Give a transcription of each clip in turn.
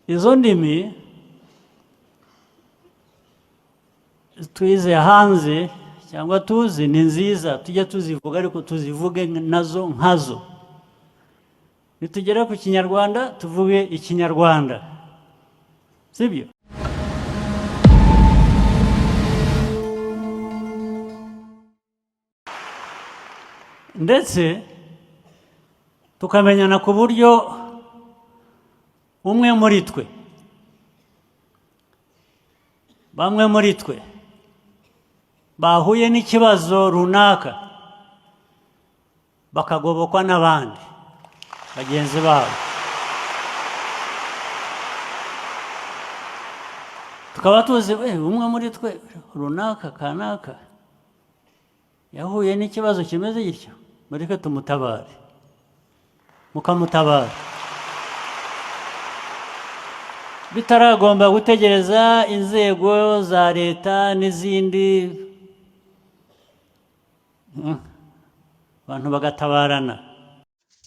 Izo ndimi twize hanze cyangwa tuzi ni nziza, tujye tuzivuga, ariko tuzivuge nazo nkazo. Nitugera ku Kinyarwanda tuvuge Ikinyarwanda, sibyo? Ndetse tukamenyana ku buryo umwe muri twe, bamwe muri twe bahuye n'ikibazo runaka, bakagobokwa n'abandi bagenzi babo, tukaba tuzi umwe muri twe runaka kanaka yahuye n'ikibazo kimeze gityo, mureke tumutabare, mukamutabara bitaragomba gutegereza inzego za leta n'izindi, abantu bagatabarana.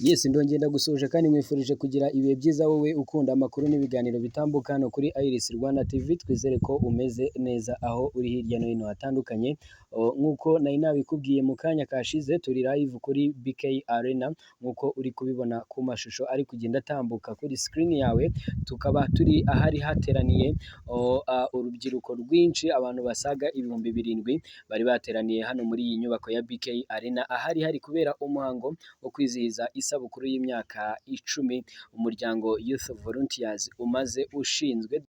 Yes, ndongera ndagusuhuje kandi nkwifurije kugira ibihe byiza, wowe ukunda amakuru n'ibiganiro bitambuka hano kuri Iris Rwanda TV. Twizere ko umeze neza aho uri hirya no hino hatandukanye. Nk'uko nari nabikubwiye mu kanya kashize, turi live kuri BK Arena nk'uko uri kubibona ku mashusho ari kugenda atambuka kuri screen yawe. Tukaba turi ahari hateraniye urubyiruko rwinshi, abantu basaga 7000 bari bateraniye hano muri iyi nyubako ya BK Arena, ahari hari kubera umuhango wo kwizihiza isabukuru y'imyaka 10 umuryango Youth Volunteers umaze ushinzwe.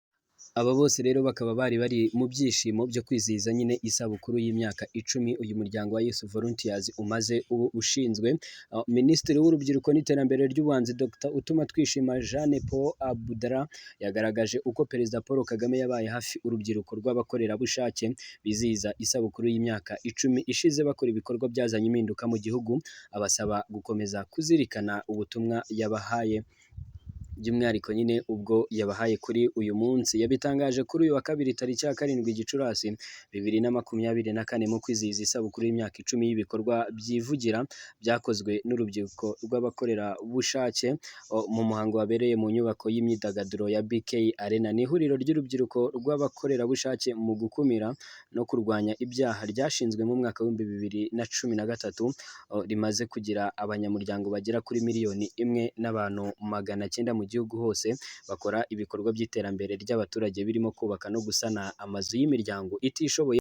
Aba bose rero bakaba bari bari mu byishimo byo kwizihiza nyine isabukuru y'imyaka 10 uyu muryango wa Youth Volunteers umaze ubu ushinzwe. Minisitiri w'Urubyiruko n'Iterambere ry'Ubuhanzi, Dr Utumatwishima Jeanne Paul Abdallah, yagaragaje uko Perezida Paul Kagame yabaye hafi urubyiruko rw'abakorerabushake bizihiza isabukuru y'imyaka 10 ishize bakora ibikorwa byazanye impinduka mu gihugu, abasaba gukomeza kuzirikana ubutumwa yabahaye, by'umwihariko nyine ubwo yabahaye kuri uyu munsi. Yabitangaje kuri uyu wa kabiri tariki ya 7 Gicurasi 2024 mu kwizihiza isabukuru y'imyaka 10 y'ibikorwa byivugira byakozwe n'urubyiruko rw'abakorerabushake, mu muhango wabereye mu nyubako y'imyidagaduro ya BK Arena. Ni ihuriro ry'urubyiruko rw'abakorerabushake mu gukumira no kurwanya ibyaha ryashinzwe mu mwaka w'2013, rimaze kugira abanyamuryango bagera kuri 1,100,000 n'abantu 900 mu gihugu hose, bakora ibikorwa by'iterambere ry'abaturage birimo kubaka no gusana amazu y'imiryango itishoboye,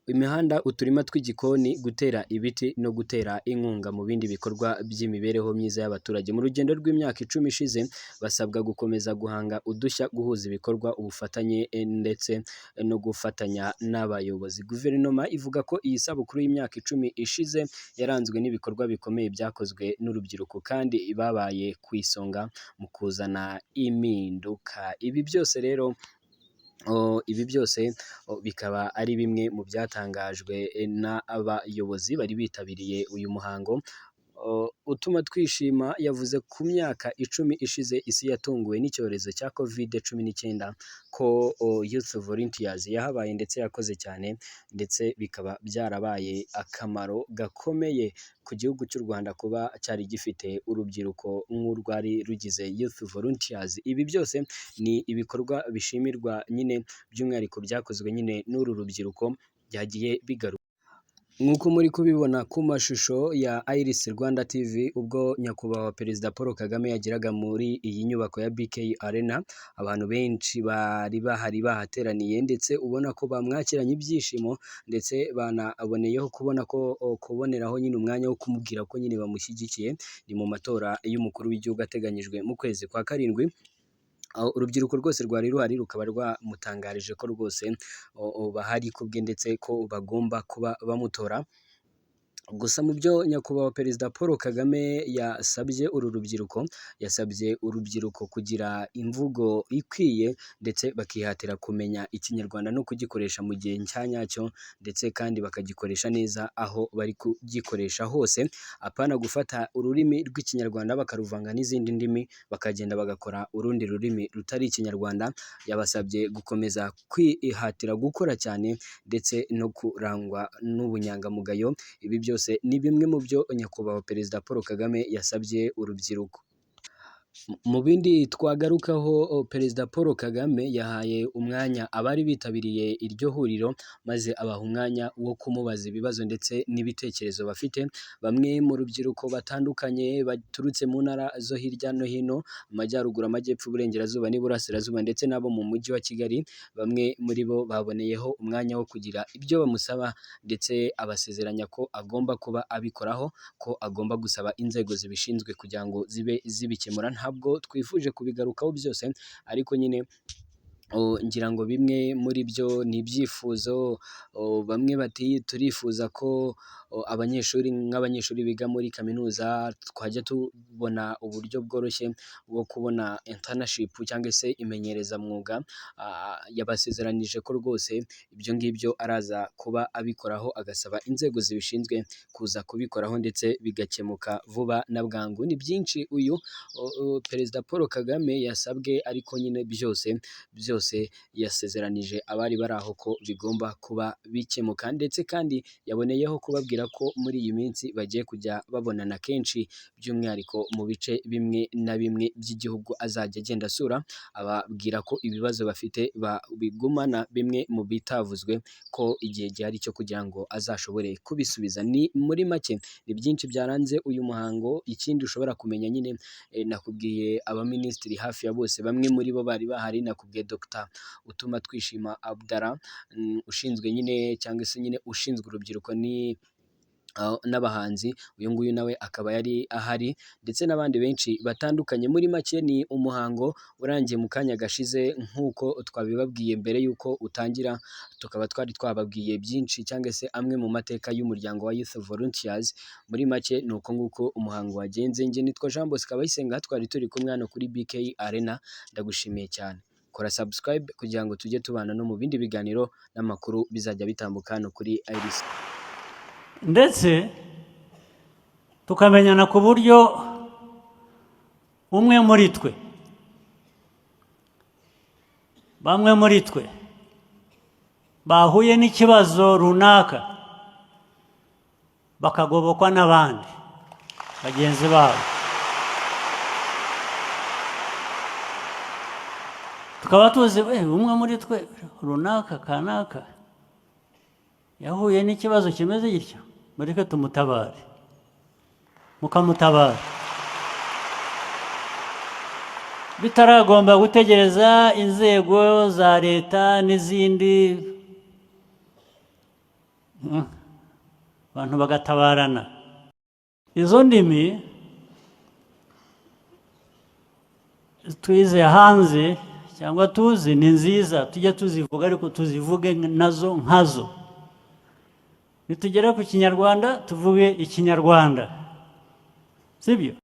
imihanda, uturima tw'igikoni, gutera ibiti no gutera inkunga mu bindi bikorwa by'imibereho myiza y'abaturage. Mu rugendo rw'imyaka 10 ishize, basabwa gukomeza guhanga udushya, guhuza ibikorwa, ubufatanye ndetse no gufatanya n'abayobozi. Guverinoma ivuga ko iyi sabukuru y'imyaka 10 ishize yaranzwe n'ibikorwa bikomeye byakozwe n'urubyiruko kandi babaye ku isonga mu kuzana impinduka. Ibi byose rero bikaba ari bimwe mu byatangajwe n'abayobozi bari bitabiriye uyu muhango. Utumatwishima yavuze ku myaka 10 ishize isi yatunguwe n'icyorezo cya Covid-19, ko Youth Volunteers yahabaye ndetse yakoze cyane, ndetse bikaba byarabaye akamaro gakomeye ku gihugu cy'u Rwanda kuba cyari gifite urubyiruko nk'urwari rugize Youth Volunteers. Ibi byose ni ibikorwa bishimirwa nyine by'umwihariko byakozwe nyine n'uru rubyiruko byagiye bigaruka. Nk'uko muri kubibona ku mashusho ya Iris Rwanda TV, ubwo Nyakubahwa Perezida Paul Kagame yageraga muri iyi nyubako ya BK Arena, abantu benshi bari bahari bahateraniye, ndetse ubona ko bamwakiranye ibyishimo, ndetse banaboneyeho kubona ko kuboneraho nyine umwanya wo kumubwira ko nyine bamushyigikiye. Ni mu matora y'umukuru w'igihugu ateganyijwe mu kwezi kwa 7. Aho urubyiruko rwose rwari ruhari rukaba rwamutangarije ko rwose bahari kubwe ndetse ko bagomba kuba bamutora. Gusa mu byo Nyakubahwa Perezida Paul Kagame yasabye uru rubyiruko, yasabye urubyiruko kugira imvugo ikwiye ndetse bakihatira kumenya Ikinyarwanda no kugikoresha mu gihe cya nyacyo, ndetse kandi bakagikoresha neza aho bari kugikoresha hose, apana gufata ururimi rw'Ikinyarwanda bakaruvanga n'izindi ndimi bakagenda bagakora urundi rurimi rutari Ikinyarwanda. Yabasabye gukomeza kwihatira gukora cyane ndetse no kurangwa n'ubunyangamugayo. Ibi byose ni bimwe mu byo Nyakubahwa Perezida Paul Kagame yasabye urubyiruko. Mu bindi twagarukaho, Perezida Paul Kagame yahaye umwanya abari bitabiriye iryo huriro, maze abaha umwanya wo kumubaza ibibazo ndetse n'ibitekerezo bafite. Bamwe mu rubyiruko batandukanye baturutse mu ntara zo hirya no hino, Amajyaruguru, Amajyepfo, Iburengerazuba n'Iburasirazuba, ndetse n'abo mu mujyi wa Kigali, bamwe muri bo baboneyeho umwanya wo kugira ibyo bamusaba, ndetse abasezeranya ko agomba kuba abikoraho, ko agomba gusaba inzego zibishinzwe kugira ngo zibe zibikemura. Ntabwo twifuje kubigarukaho byose, ariko nyine ngira ngo bimwe muri byo ni ibyifuzo. Bamwe bati turifuza ko abanyeshuri, nk'abanyeshuri biga muri kaminuza, twajya tubona uburyo bworoshye bwo kubona internship cyangwa se imenyerezamwuga. Yabasezeranije ko rwose ibyo ngibyo araza kuba abikoraho, agasaba inzego zibishinzwe kuza kubikoraho ndetse bigakemuka vuba na bwangu. Ni byinshi uyu Perezida Paul Kagame yasabwe, ariko nyine byose byose yasezeranije abari bari aho ko bigomba kuba bikemuka, ndetse kandi yaboneyeho kubabwira ko muri iyi minsi bagiye kujya babonana kenshi, by'umwihariko mu bice bimwe na bimwe by'igihugu azajya agenda asura, ababwira ko ibibazo bafite babigumana, bimwe mu bitavuzwe, ko igihe gihari cyo kugira ngo azashobore kubisubiza. Ni muri make ni byinshi byaranze uyu muhango. Ikindi ushobora kumenya nyine, nakubwiye abaminisitiri hafi ya bose, bamwe muri bo bari bahari. Nakubwiye Dr Utumatwishima Abdallah, ushinzwe nyine cyangwa se nyine ushinzwe urubyiruko ni n'abahanzi, uyu nguyu nawe akaba yari ahari, ndetse n'abandi benshi batandukanye. Muri make ni umuhango urangiye mu kanya gashize nk'uko twabibabwiye mbere y'uko utangira, tukaba twari twababwiye byinshi cyangwa se amwe mu mateka y'umuryango wa Youth Volunteers. Muri make ni uko nguko umuhango wagenze. Njye nitwa Jean Bosco Abayisenga, twari turi kumwe hano kuri BK Arena. Ndagushimiye cyane. Kora subscribe kugira ngo tujye tubana no mu bindi biganiro n'amakuru bizajya bitambuka hano kuri Iris. Ndetse tukamenyana ku buryo umwe muri twe, bamwe muri twe bahuye n'ikibazo runaka, bakagobokwa n'abandi bagenzi babo, tukaba tuzi umwe muri twe runaka kanaka yahuye n'ikibazo kimeze gityo, mureke tumutabare, mukamutabara bitaragomba gutegereza inzego za leta n'izindi, abantu bagatabarana. Izo ndimi twize hanze cyangwa tuzi ni nziza, tujye tuzivuga, ariko tuzivuge nazo nkazo. Nitugera ku Kinyarwanda tuvuge Ikinyarwanda, sibyo?